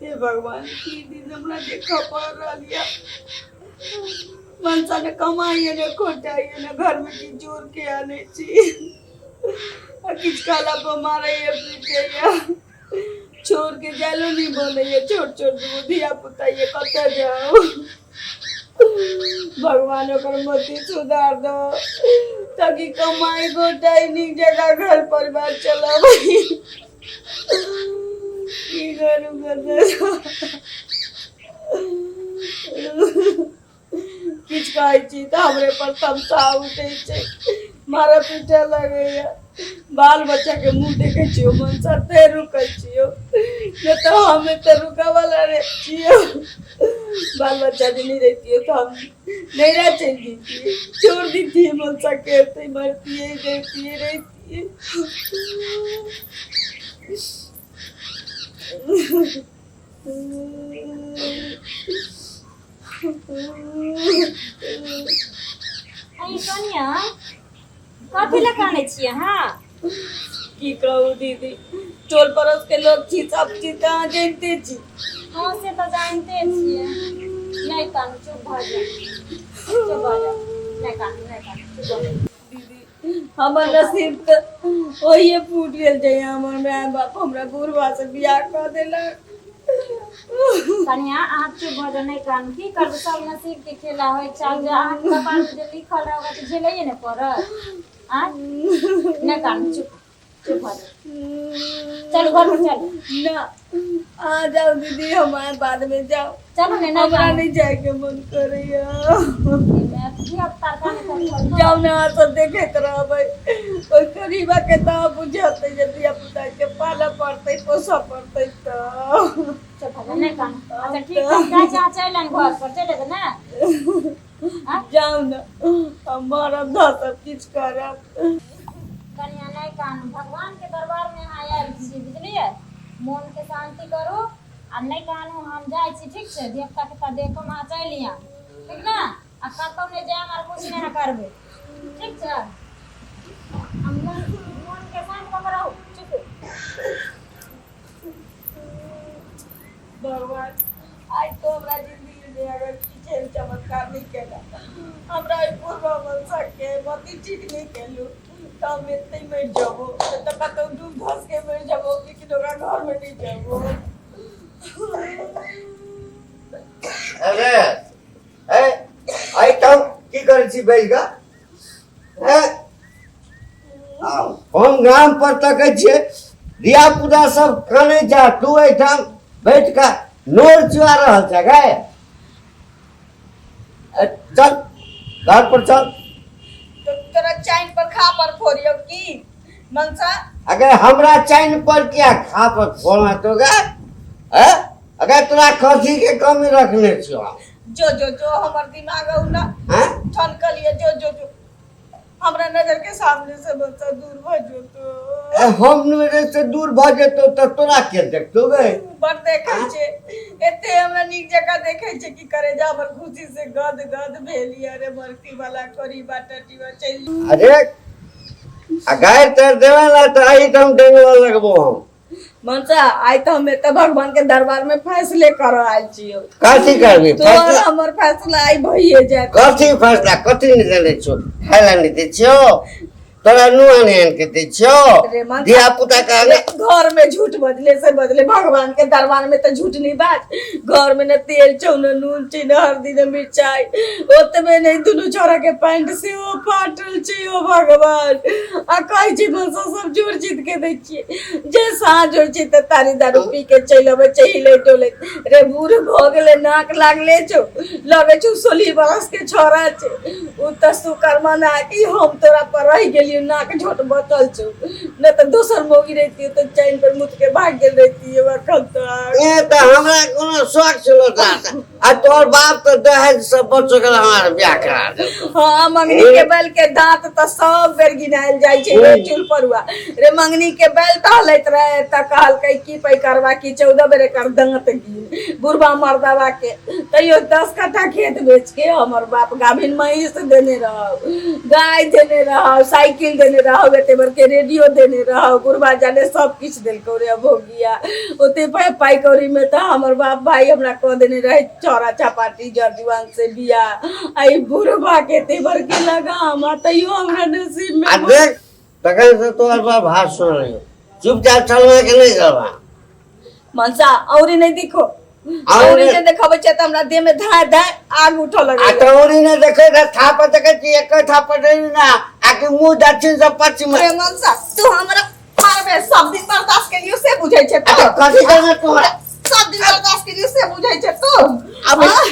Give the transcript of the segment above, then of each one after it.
हे भगवान, की दिन हमरा देखऽ पड़ रहल यऽ। मनसा ने कमाइए ने खोटाइए ने घरमे की जोर के आनै छी आ किछु कहला पर मारैए पीटैए, छोड़ के जाइलो नहीं बोलैए। छोट छोट दूगो धिया पुता ये, कतऽ जाउ? भगवान ओकर मति सुधार दो ताकि कमाई गोटाई नीक जगह घर परिवार चलाबै। की करू, कतऽ जाउ? किछु कहै छी तऽ हमरे पर तमसा उठै छै, मारऽ पीटऽ लगैया। बाल बच्चाके मुँह देखै छियौ मनसा, ते रुकै छियौ, नहि तऽ हम एतऽ रुकऽ वाला रे छियौ। बाल बच्चा जे नहि रहितियौ तऽ हम नैहरा चलि जैतियै, छोड़ दितियै मनसा के, एतै मरतियै जैतियै रहितियै। अरे सोनिया, कथी लए कानै छियै अहाँ? की कहू दीदी, टोल पड़ोस के लोग छी, सब चीज तऽ अहाँ जानिते छी। हँ, से तऽ जानिते छियै। नहि कानू, चुप भऽ जाउ, चुप भऽ जाउ, नहि कानू, नहि कानू, चुप भऽ जाउ। दीदी, हमर नसीब तऽ ओहिए फूटि गेल छै, हमर माय बाप हमरा बुढ़वा से बियाह कऽ देलक। कनिया, अहाँ चुप भऽ जाउ, नहि कानू। की करबै, सब नसीब के खेला होइ छै। आब जे अहाँके कपार मे जे लिखल रहत तऽ झेलैए ने पड़त। आँय, नहि कानू, चुप चुप भऽ जाउ, चलू घर पर चलू। ना, अहाँ जाउ दीदी, हम आयब बाद में, जाउ। चलू ने, नहि हमरा कानू। नहीं जाए के मन करैया। धिया पुता कानै तऽ जाउ ने, अहाँ सब देखैत रहबै। ओहि गरीबा के तऽ बुझतै जे धिया पुता के पालऽ पड़तै, पोसऽ पड़तै तऽ। चुप भऽ जाउ, नहि कानू। अच्छा ठीक छै, हम जाइ छी, अहाँ चलि आयब घर पर, चलि एबै ने? आँय? जाउ ने, हम मरब धसब, किछु करब। कनिया, नहि कानू। भगवान के दरबार में अहाँ आयल छी, बुझलियै? मोन के शांति करू आ नहि कानू। हम जाइ छी, ठीक छै? धिया पुता के तऽ देखम, अहाँ चलि आयब, ठीक ने? आ कतहु नहि जायब आर किछु नहि अहाँ करबै, ठीक छै? आ मोन मोन के शांत कऽ के रहू, चुप। भगवान, आइ तो हमरा जिंदगी में अगर किछु एहन चमत्कार नहीं केला, हमरा एहि पूर्व मनसा के मति ठीक नहीं केलू, तऽ हम एते मरि जबो, तऽ कतहु डूब धस के मरि जबो, लेकिन ओकरा घर में नहीं जबो। अरे ए, एहिठाम की करै छी बैस कऽ? हैं? आ हम गाम पर तकै छियै, धिया पुता सब कनै छै, आ तू एहिठाम बैठ कऽ नोर चुआ रहल छै गै। ए, चल घर पर चल। तो तोरा चाइन पर खा पर फोड़ियौ की मनसा? अगर हमरा चाइन पर किया खा पर फोड़ना तो गे? हैं? अगर तोरा कथी के कमी रखने छियो? जो जो जो, हमर दिमाग हौ ना हैं? ठनकल ये। जो जो जो, हमरा नजर के सामने से बच्चा दूर भ जो तो। ए, हम नजर से दूर भऽ जेतौ तऽ तोरा के देखतौ गे? बड़ देखै छै, एते हमरा नीक जकाँ देखै छै कि करे जा हमर खुशी से गद गद भेल। अरे मरती वाला करी बाटा टीवा चलि। अरे, आ गारि तारि देबे ने तऽ एहिठाम डेंगबऽ लगबो हम। मनसा, आइ तऽ हम एतऽ भगवान के दरबार में फैसले करऽ आयल छियौ। कथी करबी? तोहर फैसला? हमर फैसला आइ भइए जायत। कथी फैसला? कथी नहि देने छियौ? खाय लए नहि दै छियौ तोरा? नुआ नहि आनि के दै छियौ? रे मनसा, धिया पुता के रे, घर में झूठ बजले से बजले, भगवान के दरबार में तो झूठ नहीं बाज। घर में न तेल छौ, न नून छै, न हल्दी, न मिरचाई। ओतबे नहीं, दुनू छोरा के पैंट सेहो फाटल छै। ओ भगवान, आ कहै छै मनसा सब जोर जीत के दै छियै। जे साँझ होइ छै तऽ तारी दारू पी के चलि अबै छै हिले डोले। रे, बूढ़ भऽ गेलै, नाक लागले छौ, लगै छौ 16 बरस के छोरा छै। ओ तऽ शुक्र मना कि हम तोरा पर रहि गेलियौ, नाक झोट बचल छौ, नहि तऽ दोसर मौगी रहितियौ तऽ चैन पर मुत के भागि गेल रहितियौ एखन तक। ए, तऽ हमरा कोनो शौक छलो तोरा? आ तोहर बाप तऽ दहेज से बच गेल, हमार बियाह करा दे। हाँ, मंगनी के बैल के दांत तऽ सब बेर गिनायल जाइ छै रे चूल परुआ। रे, मंगनी के बैल टहलैत रहे तऽ कहलकै की पैकरवा की 14 बेर एकर दांत गिन बुढ़बा मर्दवा के। तैयो 10 कट्ठा खेत बेच के हमर बाप गाभिन महींस देने रहौ, गाय देने रहौ, साइकिल। साइकिल देने रहो, एते बड़के रेडियो देने रहो, बुढ़बा जाने सब किछु देलकौ रे भोगिया। ओते पाइ पाइ कौड़ी में तऽ हमर बाप भाई हमरा कह देने रहे चौरा चपाटी जर जुआन से बियाह, आ ई बुढ़बा के एते बड़के लगाम, आ तैयो हमरा नसीब में आ देख तखन से तोहर बाप हाथ सुन रही चुपचाप चलबा के नहीं चलबा? मनसा औरी नहीं दिखो, औरी जे देखबै छै तऽ हमरा देह में धाय धाय आग उठऽ आ लगै। तोरी ने देखे त थापा देखे छी, एक थापा नहीं ना आके मुंह दक्षिण से पश्चिम। रे मनसा, तू हमरा मारबे? सब दिन बर्दाश्त के लिए से बुझै छै तू? अच्छा कथी करना तोहरा? सब दिन बर्दाश्त के लिए से बुझै छै तू? अब हाँ?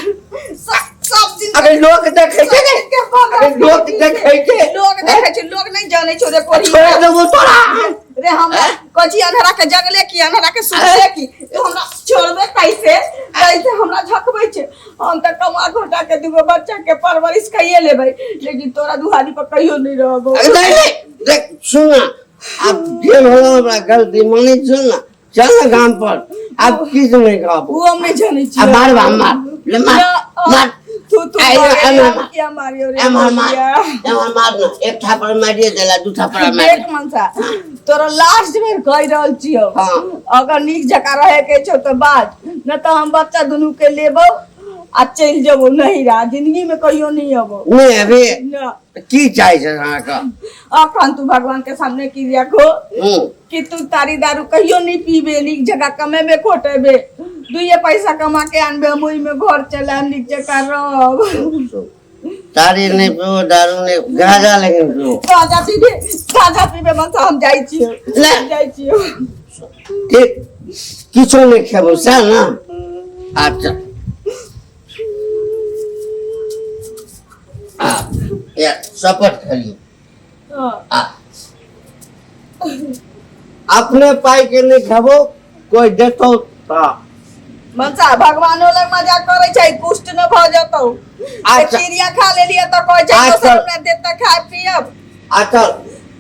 सब दिन अरे लोग देखे छै ने, के बर्दाश्त अरे लोग देखे छै, लोग देखै छै, लोग नहीं जानै छौ रे कोरी। छोड़ देबो तोरा। रे हमरा कथी अन्हरा के जगले की अन्हरा के सुतले की, तू हमरा छोड़बे कैसे? कैसे हमरा झकबै छै? हम तऽ कमा घोटा के दूगो बच्चा के परवरिश कैये लेबै, लेकिन तोरा दुहारी पर कहियो नहीं रहबो। अरे नहीं नहीं, देख सुन ना, अब जे भेलो हमरा गलती मानै सुन ना, चल ना गाम पर, अब किछु नहीं कहबो। वो हम नहीं जानै आ छियै। मार बा मार ले मार मार। तू तू आइ रे, मारे, आइ हम किया मारियो रे एम्हर मार। भैया? एम्हर मार ना, एक थापड़ मारिए देला, दू थापड़ मार। देख मनसा, तोरा लास्ट बेर कहि रहल छियौ। अगर नीक जकाँ रहे के छौ तऽ बाज, न तऽ हम बच्चा दुनू के लेबौ आ चलि जेबौ नहिरा, जिंदगी में कहियो नहीं अबौ। नहीं अभी न की चाहे छै अहाँके? अखन तू भगवान के सामने की रखो कि तू तारी दारू कहियो नहीं पीबे, नीक जगह कमेबे खोटेबे, दुइये पैसा कमा के आनबे, हम ओहिमे घर चलायब, नीक जकाँ रहब। तारी नहीं पियो, दारू नहीं, गांजा लेकिन पियो। गांजा पीबे, गांजा पीबे मनसा, हम जाइ छियै। ले। जाइ छियै। ठीक, किछो नहीं खेबो सएह ना? अच्छा आ या शपथ खेलियो। आ अपने पाई के नहीं खेबो, कोई देतो तऽ मनसा, भगवानो लग मजाक करै छै, कुष्ठ न भऽ जेतौ। अच्छा। क्रिया खा लेलियै तऽ कहै छै अच्छा। दोसर हमरा देत तऽ खाय पियब। अच्छा।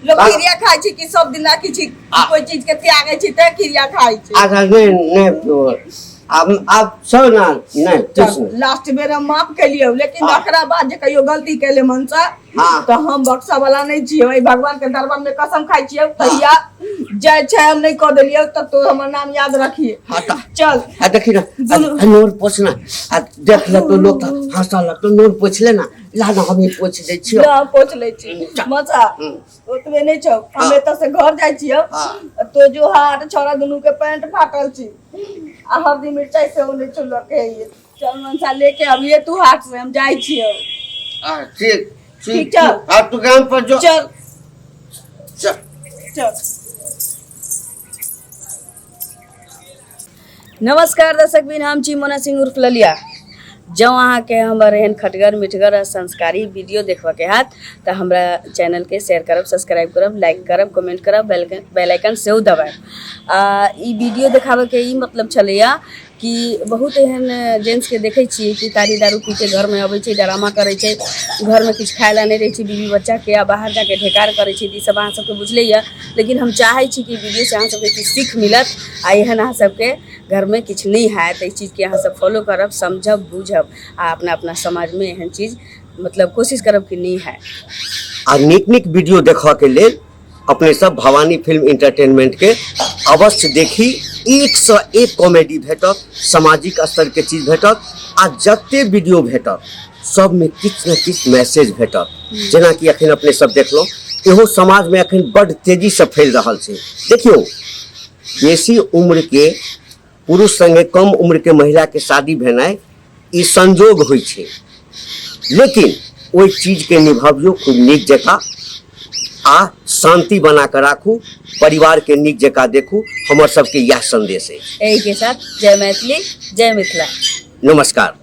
लोग क्रिया खाइ छै कि सब दिन राखै छै? कोई चीज के त्यागै छै तऽ क्रिया खाइ छै। अच्छा नहीं नहीं पियो, अब अब सब ना नहीं किछु नहीं। लास्ट बेर हम माफ केलियौ, लेकिन ओकरा बाद जे कहियो गलती केले मनसा तऽ हम बक्सा वाला नहि छियौ। एहि भगवान के दरबार में कसम खाइ छियौ, तहिया जय छै हम नहि कऽ देलियौ तऽ तू हमर नाम याद रखिए। हाँ तऽ चल। आ देखी ना, दुनू- आ नोर पोछ ना, आ देख लगतो लोग तऽ हंसऽ लगतो, नोर पोछ ले ना, ला ना हम ही पोछ दै छियौ। ना पोछ लै छी मनसा। ओतबे नहि छौ, हम एतऽ से घर जाइ छियौ। तो जो हाथ छौड़ा दुनू के पैंट फाटल छी आ हल्दी मिरचाई सेहो नहि छौ, लऽ के अइहे। चल मनसा, लेके अबिहे तू हाट से, हम जाइ छियौ। ठीक ठीक ठीक। छौ। आ तू गाम पर जो। चल। चल। चल। नमस्कार दर्शक बिन, हम छी मोना सिंह उर्फ ललिया। जँ अहाँके हमर एहन खटगर मिठगर आ संस्कारी वीडियो देखबऽके हैत तऽ हमरा चैनलके शेयर करब, सब्सक्राइब करब, लाइक करब, कमेंट करब, बेल आइकन सेहो दबायब। आ ई वीडियो देखाबऽके ई मतलब छलैया कि बहुत एहन जेंट्सके देखै छियै कि तारी दारू पीके घरमे अबै छै, ड्रामा करै छै, घरमे किछु खाय लए नहि रहै छै बीवी बच्चाके आ बाहर जाके ढेकार करै छै। तऽ ई सब अहाँ सबके बुझले यऽ, लेकिन हम चाहै छी कि वीडियोसँ अहाँ सबके किछु सीख मिलत आ एहन अहाँ सबके घरमे किछु नहि हैत। एहि चीजके अहाँ सब फॉलो करब, समझब, बुझब आ अपना अपना समाजमे एहन चीज मतलब कोशिश करब कि नहि हैत। आ नीक नीक वीडियो देखऽके लेल अपने सब भवानी फिल्म इंटरटेनमेंट के अवश्य देखी। एक से एक कॉमेडी भेटत, सामाजिक स्तर के चीज भेटत आ जते वीडियो भेटत सबमे किछु ने किछु मैसेज भेटत। जेनाकि अखन अपने सब देखलहुँ, इहो समाजमे अखन बड्ड तेजीसँ फैल रहल छै। देखियौ, बेसी उम्र के पुरुष संगे कम उम्र के महिला के शादी भेनाइ ई संजोग होइ छै, लेकिन ओहि चीजके निभाबियौ खूब नीक जकाँ आ शान्ति बना कऽ राखू, परिवारके नीक जकाँ देखू। हमर सबके इएह सन्देश अछि। एहि के साथ जय मैथिली, जय मिथिला। नमस्कार।